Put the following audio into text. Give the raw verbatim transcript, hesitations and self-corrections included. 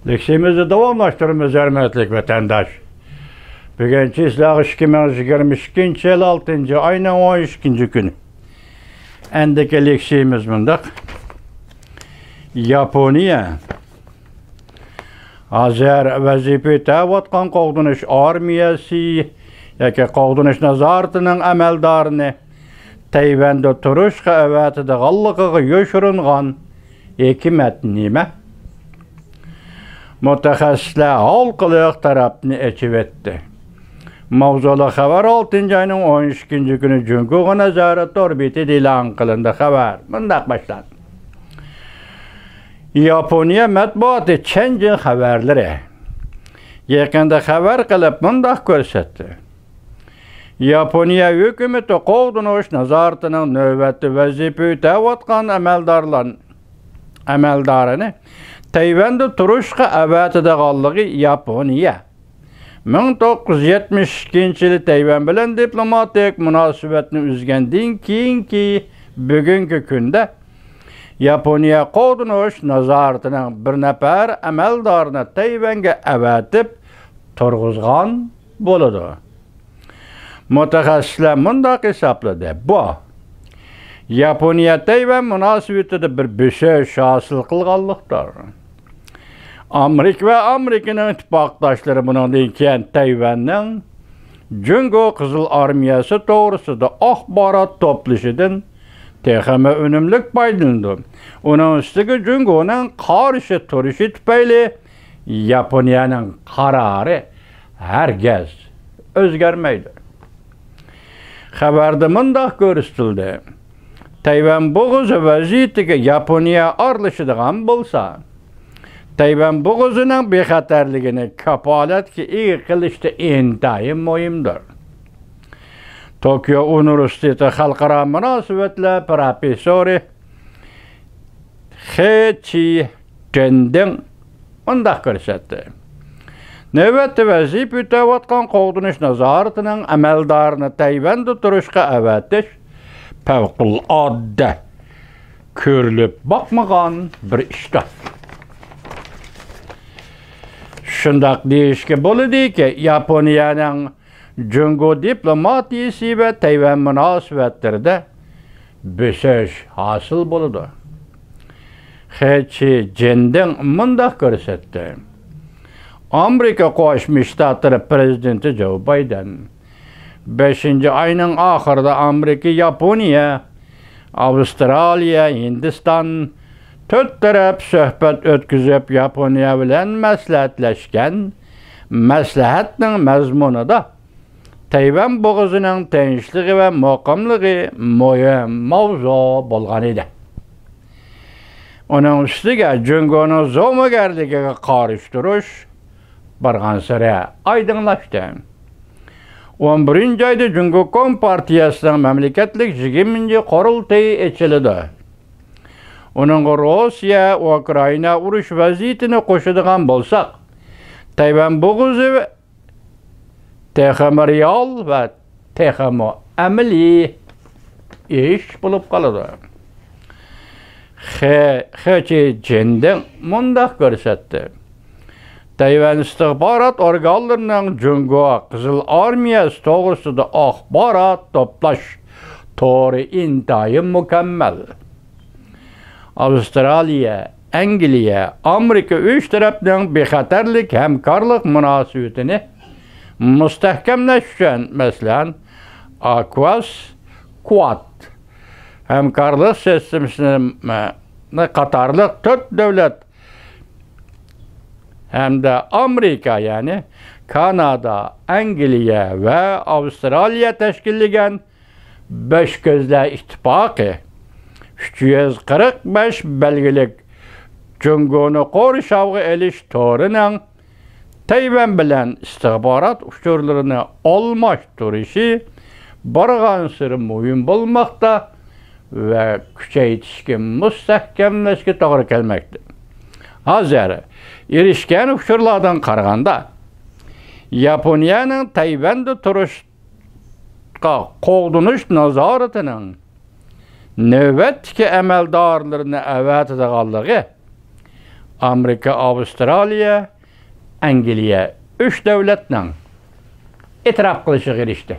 لېكسىيىمىزنى داۋاملاشتۇرىمىز، ھۆرمەتلىك ۋەتەنداش. بۈگۈن چىسلاغ ئىككى مىڭ يىگىرمە ئىككىنچى يىل ئالتىنچى ئاينىڭ ئون ئىككىنچى كۈنى. ئەندىكى لېكسىيىمىز مۇنداق. ياپونىيە ھازىر ۋەزىپە ئۆتەۋاتقان قوغدىنىش ئارمىيەسى ياكى قوغدىنىش نازارىتىنىڭ ئەمەلدارىنى تەيۋەندە تۇرۇشقا ئەۋەتىدىغانلىقىغا يوشۇرۇنغان ھېكمەت نېمە؟ مۇتەخەسسىسلەر ھالقىلىق تەرەپنى ئېچىۋەتتى. ماۋزۇلۇق خەۋەر ئالتىنچى ئاينىڭ ئون ئىككىنچى كۈنى جۇڭگوغا نازارەت تور بېتىدە ئېلان قىلىندى. خەۋەر مۇنداق باشلاندى. ياپونىيە مەتبۇئاتى چيەنجىڭ خەۋەرلىرى يېقىندا خەۋەر قىلىپ مۇنداق كۆرسەتتى. ياپونىيە ھۆكۈمىتى قوغدىنىش نازارىتىنىڭ نۆۋەتتە ۋەزىپە ئۆتەۋاتقان ئەمەلدارلار-، ئەمەلدارىنى تەيۋەندە تۇرۇشقا ئەۋەتىدىغانلىقى ياپونىيە مىڭ توققۇز يۈز يەتمىش ئىككىنچى يىلى تەيۋەن بىلەن دىپلوماتىك مۇناسىۋەتنى ئۈزگەندىن كېيىنكى بۈگۈنكى كۈندە ياپونىيە قوغدىنىش نازارىتىنىڭ بىر نەپەر ئەمەلدارىنى تەيۋەنگە ئەۋەتىپ تۇرغۇزغان بولىدۇ. مۇتەخەسسىسلەر مۇنداق ھېسابلىدى، بۇ ياپونىيە تەيۋەن مۇناسىۋىتىدە بىر بۆسۈش ھاسىل قىلغانلىقتۇر. ئامېرىكا ۋە ئامېرىكىنىڭ ئىتتىپاقداشلىرى بۇنىڭدىن كېيىن تەيۋەننىڭ جۇڭگو قىزىل ئارمىيەسى توغرىسىدا ئاخبارات توپلىشىدىن تېخىمۇ ئۈنۈملۈك پايدىلىنىدۇ. ئۇنىڭ ئۈستىگە جۇڭگونىڭ قارشى تۇرۇشى تۈپەيلى ياپونىيەنىڭ قارارى ھەرگىز ئۆزگەرمەيدۇ. خەۋەردە مۇنداق كۆرسىتىلدى، تەيۋەن بوغۇزى ۋەزىيىتىگە ياپونىيە ئارىلىشىدىغان بولسا، تەيۋەن بوغۇزىنىڭ بىخەتەرلىكىنى كاپالەتكە ئىگە قىلىشتا ئىنتايىن مۇھىمدۇر. توكيو ئۇنىۋېرسىتېتى خەلقئارا مۇناسىۋەتلەر پروفېسسورى خې چى جېندىڭ مۇنداق كۆرسەتتى. نۆۋەتتە ۋەزىپە ئۆتەۋاتقان قوغدىنىش نازارىتىنىڭ ئەمەلدارىنى تەيۋەندە تۇرۇشقا ئەۋەتىش پەۋقۇلئاددە كۆرۈلۈپ باقمىغان بىر ئىشتۇر. شۇنداق دېيىشكە بولىدۇكى، ياپونىيەنىڭ جۇڭگو دىپلوماتىيىسى ۋە تەيۋەن مۇناسىۋەتلىرىدە بۆسۈش ھاسىل بولىدۇ. خې چى جېندىڭ مۇنداق كۆرسەتتى. ئامېرىكا قوشما شتاتلىرى پرېزىدېنتى جو بايدېن بەشىنچى ئاينىڭ ئاخىرىدا ئامېرىكا، ياپونىيە، ئاۋسترالىيە، ھىندىستان تۆت تەرەپ سۆھبەت ئۆتكۈزۈپ، ياپونىيە بىلەن مەسلىھەتلەشكەن. مەسلىھەتنىڭ مەزمۇنىدا تەيۋەن بوغۇزىنىڭ تىنچلىقى ۋە مۇقىملىقى مۇھىم ماۋزۇ بولغان ئىدى. ئۇنىڭ ئۈستىگە جۇڭگونىڭ زومىگەرلىكىگە قارشى تۇرۇش بارغانسېرى ئايدىڭلاشتى. ئون بىرىنچى ئايدا جۇڭگو كومپارتىيەسىنىڭ مەملىكەتلىك يىگىرمىنچى قۇرۇلتىيى ئېچىلىدۇ. ئۇنىڭغا روسىيە، ئۇكرائىنا ئۇرۇش ۋەزىيىتىنى قوشىدىغان بولساق، تەيۋەن بوغۇزى تېخىمۇ رېئال ۋە تېخىمۇ ئەمەلىي ئىش بولۇپ قالىدۇ. خې-، خې چى جېندىڭ مۇنداق كۆرسەتتى. تەيۋەن ئىستىخبارات ئورگانلىرىنىڭ جۇڭگو قىزىل ئارمىيەسى توغرىسىدا ئاخبارات توپلاش تورى ئىنتايىن مۇكەممەل. ئاۋسترالىيە، ئەنگلىيە، ئامېرىكا ئۈچ تەرەپنىڭ بىخەتەرلىك ھەمكارلىق مۇناسىۋىتىنى مۇستەھكەملەش ئۈچۈن، مەسىلەن، ئاكۋاس، كۋاد ھەمكارلىق سىستېمىسى قاتارلىق تۆت دۆلەت ھەمدە ئامېرىكا، يەنى كانادا، ئەنگلىيە ۋە ئاۋسترالىيە تەشكىللىگەن بەش كۆزلەر ئىتتىپاقى ئۈچ يۈز قىرىق بەش بەلگىلىك جۇڭگونى قورشاۋغا ئېلىش تورىنىڭ تەيۋەن بىلەن ئىستىخبارات ئۇچۇرلىرىنى ئالماشتۇرۇشى بارغانسېرى مۇھىم بولماقتا ۋە كۈچەيتىشكە، مۇستەھكەملەشكە توغرا كەلمەكتە. ھازىر ئېرىشكەن ئۇچۇرلاردىن قارىغاندا، ياپونىيەنىڭ تەيۋەندە تۇرۇشقا قوغدىنىش نازارىتىنىڭ نۆۋەتتىكى ئەمەلدارلىرىنى ئەۋەتىدىغانلىقى ئامېرىكا، ئاۋسترالىيە، ئەنگلىيە ئۈچ دۆلەتنىڭ ئېتىراپ قىلىشىغا ئېرىشتى.